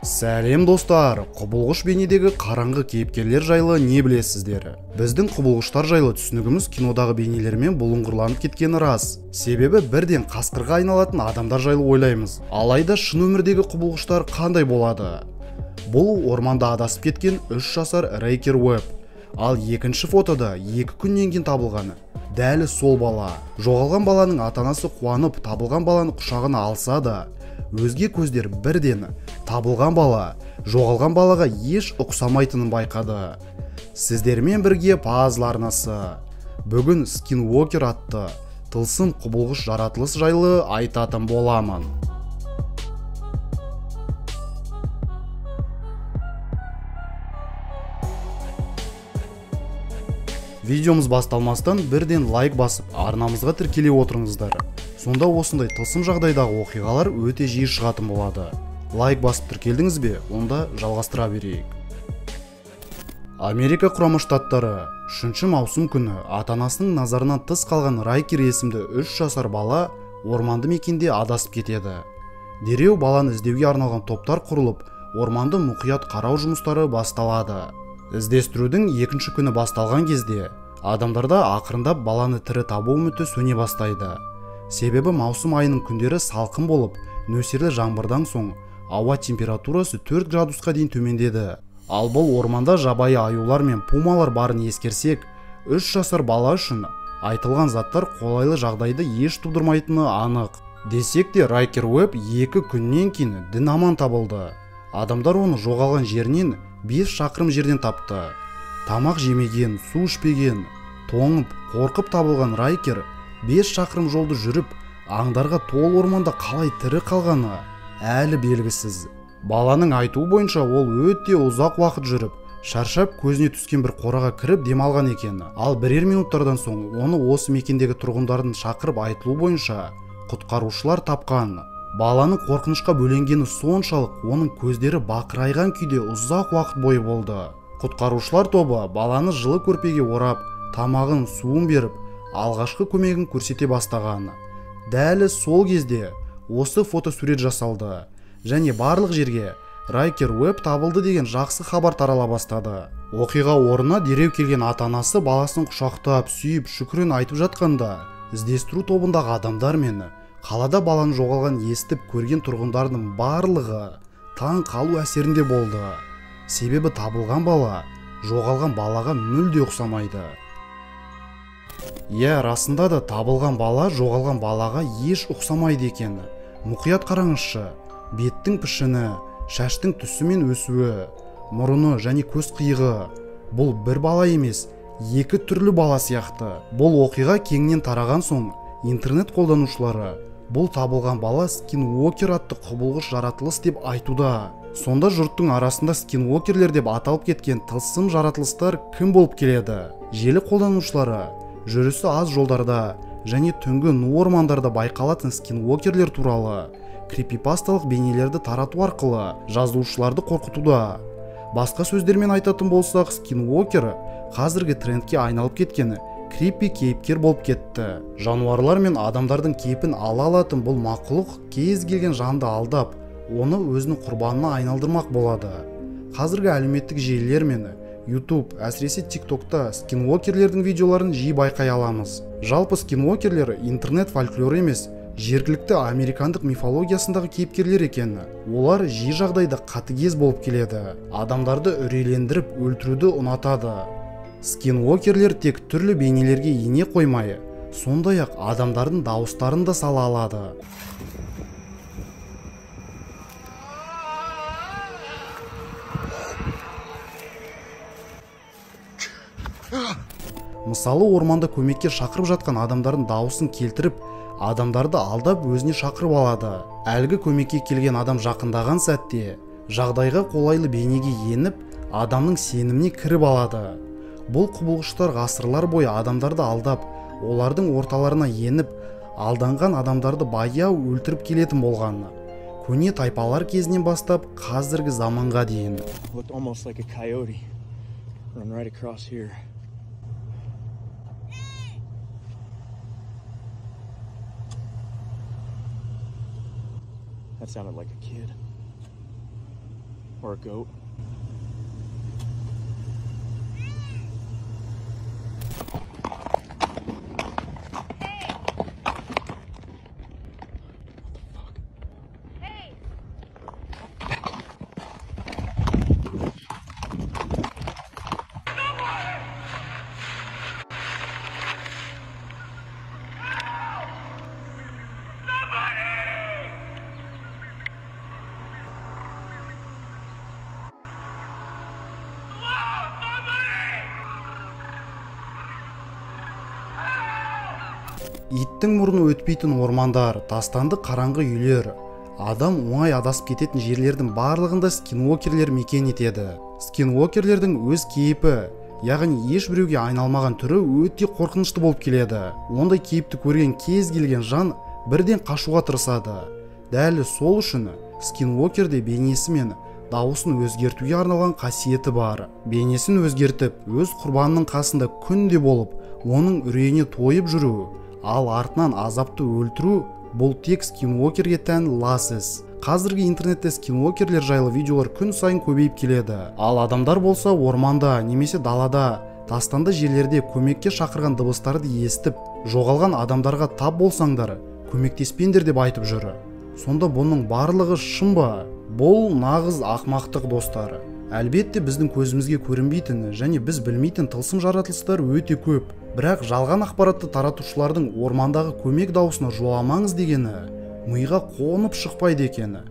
Сәлем достар, құбылғыш бейнедегі қараңғы кейіпкерлер жайлы не білесіздер? Біздің құбылғыштар жайлы түсінігіміз кинодағы бейнелермен бұлыңғырланып кеткені рас. Себебі бірден қасқырға айналатын адамдар жайлы ойлаймыз. Алайда шын өмірдегі құбылғыштар қандай болады? Бұл орманда адасып кеткен 3 жасар Райкер Уэбб. Ал екінші фотода 2 күннен кейін табылғаны дәл сол бала. Жоғалған баланың ата-анасы қуанып табылған баланы құшағына алса да, өзге көздер бірден табылған бала жоғалған балаға еш ұқсамайтынын байқады. Сіздермен бірге Пазл арнасы. Бүгін Скинуокер атты тылсым құбылғыш жаратылыс жайлы айтатын боламын. Видеомыз басталмастан бірден лайк басып, арнамызға тіркеле отырыңыздар. Сонда осындай тылсым жағдайдағы оқиғалар өте жиі шығатын болады. Лайк басып тіркелдіңіз бе? Онда жалғастыра берейік. Америка Құрама Штаттары 3 маусым күні ата-анасының назарынан тыс қалған Райкер есімді 3 жасар бала орманды мекенде адасып кетеді. Дереу баланы іздеуге арналған топтар құрылып, орманды мұқият қарау жұмыстары басталады. Іздестірудің екінші күні басталған кезде адамдарда ақырындап баланы тірі табу үміті сөне бастайды. Себебі маусым айының күндері салқын болып, нөсерлі жаңбырдан соң ауа температурасы 4 градусқа дейін төмендеді. Ал бұл орманда жабайы аюлар мен пумалар барын ескерсек, 3 жасар бала үшін айтылған заттар қолайлы жағдайды еш тудырмайтыны анық. Десек те Райкер Уэбб 2 күннен кейін дін аман табылды. Адамдар оны жоғалған жерінен 5 шақырым жерден тапты. Тамақ жемеген, су ішпеген, тоңып, қорқып табылған Райкер 5 шақырым жолды жүріп, аңдарға толы орманда қалай тірі қалғаны әлі белгісіз. Баланың айтуы бойынша ол өте ұзақ уақыт жүріп, шаршап көзіне түскен бір қораға кіріп демалған екен. Ал бірер минуттардан соң оны осы мекендегі тұрғындардың шақырып айтылуы бойынша құтқарушылар тапқан. Баланың қорқынышқа бөленгені соншалық, оның көздері бақырайған күйде ұзақ уақыт бойы болды. Құтқарушылар тобы баланы жылы көрпеге орап, тамағын, суын беріп, алғашқы көмегін көрсете бастаған. Дәл сол кезде осы фотосурет жасалды және барлық жерге Райкер Уэбб табылды деген жақсы хабар тарала бастады. Оқиға орнына дереу келген ата-анасы баласын құшақтап, сүйіп, шүкірін айтып жатқанда, іздестіру тобындағы адамдар мен қалада баланы жоғалған естіп көрген тұрғындардың барлығы таң қалу әсерінде болды. Себебі табылған бала жоғалған балаға мүлде ұқсамайды. Иә, расында да табылған бала жоғалған балаға еш ұқсамайды екен. Мұқият қараңызшы, беттің пішіні, шаштың түсі мен өсуі, мұрыны және көз қиығы. Бұл бір бала емес, екі түрлі бала сияқты. Бұл оқиға кеңінен тараған соң интернет қолданушылары бұл табылған бала Скинуокер атты құбылғыш жаратылыс деп айтуда. Сонда жұрттың арасында скинуокерлер деп аталып кеткен тылсым жаратылыстар кім болып келеді? Желі қолданушылары жүрісі аз жолдарда және түнгі ну ормандарда байқалатын скинуокерлер туралы крипипасталық бейнелерді тарату арқылы жазушыларды қорқытуда. Басқа сөздермен айтатын болсақ, скинуокер қазіргі трендке айналып кеткен крипи кейіпкер болып кетті. Жануарлар мен адамдардың кейпін ала алатын бұл мақұлық кез келген жанды алдап, оны өзінің құрбанына айналдырмақ болады. Қазіргі әлеуметтік желілер мен YouTube, әсіресе TikTokта скинуокерлердің видеоларын жиі байқай аламыз. Жалпы скинуокерлер интернет фольклоры емес, жергілікті американдық мифологиясындағы кейіпкерлер екен. Олар жиі жағдайда қатыгез болып келеді, адамдарды үрейлендіріп өлтіруді ұнатады. Скинуокерлер тек түрлі бейнелерге ене қоймай, сондай-ақ адамдардың дауыстарын да сала алады. Мысалы, орманда көмекке шақырып жатқан адамдардың дауысын келтіріп, адамдарды алдап өзіне шақырып алады. Әлгі көмекке келген адам жақындаған сәтте жағдайға қолайлы бейнеге еніп, адамның сеніміне кіріп алады. Бұл құбылғыштар ғасырлар бойы адамдарды алдап, олардың орталарына еніп, алданған адамдарды баяу өлтіріп келетін болған. Көне тайпалар кезінен бастап қазіргі заманға дейін. That sounded like a kid. Or a goat. Иттің мұрны өтпейтін ормандар, тастанды қараңғы үйлер, адам оңай адасып кететін жерлердің барлығында скинуокерлер мекен етеді. Скинуокерлердің өз кейпі, яғни еш біреуге айналмаған түрі өте қорқынышты болып келеді. Ондай кейіпті көрген кез келген жан бірден қашуға тырысады. Дәл сол үшін скинуокерде бейнесі мен дауысын өзгертуге арналған қасиеті бар. Бейнесін өзгертіп, өз құрбанының қасында күнде болып, оның үрейіне тойып жүру, ал артынан азапты өлтіру бұл тек скинуокерге тән лас іс. Қазіргі интернетте скинуокерлер жайлы видеолар күн сайын көбейіп келеді. Ал адамдар болса орманда немесе далада, тастанды жерлерде көмекке шақырған дыбыстарды естіп, жоғалған адамдарға тап болсаңдар, көмектеспеңдер деп айтып жүр. Сонда бұның барлығы шын ба? Бұл нағыз ақмақтық, достар. Әлбетте біздің көзімізге көрінбейтін және біз білмейтін тылсым жаратылыстар өте көп. Бірақ жалған ақпаратты таратушылардың ормандағы көмек дауысына жоламаңыз дегені миға қонып шықпайды екені.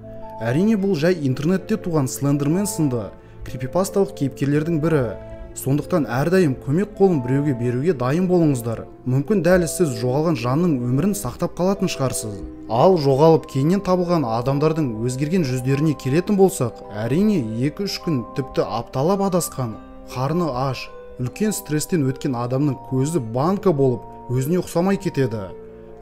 Әрине бұл жай интернетте туған Слендермен сынды крипипасталық кейіпкерлердің бірі. Сондықтан әрдайым көмек қолын біреуге беруге дайын болыңыздар. Мүмкін дәл сіз жоғалған жанның өмірін сақтап қалатын шығарсыз. Ал жоғалып кейіннен табылған адамдардың өзгерген жүздеріне келетін болсақ, әрине 2-3 күн тіпті апталап адасқан, қарны аш, үлкен стресстен өткен адамның көзі банка болып, өзіне ұқсамай кетеді.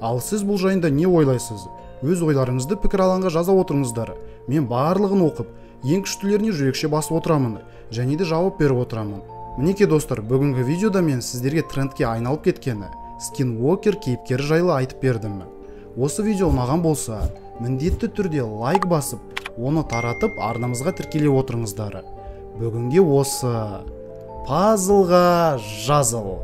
Ал сіз бұл жайында не ойлайсыз? Өз ойларыңызды пікір алаңға жаза отырыңыздар. Мен барлығын оқып, ең күштілеріне жүрекше басып отырамын және де жауап беріп отырамын. Мінекей достар, бүгінгі видеода мен сіздерге трендке айналып кеткені скинуокер кейіпкері жайлы айтып бердім. Осы видео ұнаған болса, міндетті түрде лайк басып, оны таратып арнамызға тіркеле отырыңыздар. Бүгінге осы. Пазлға жазыл.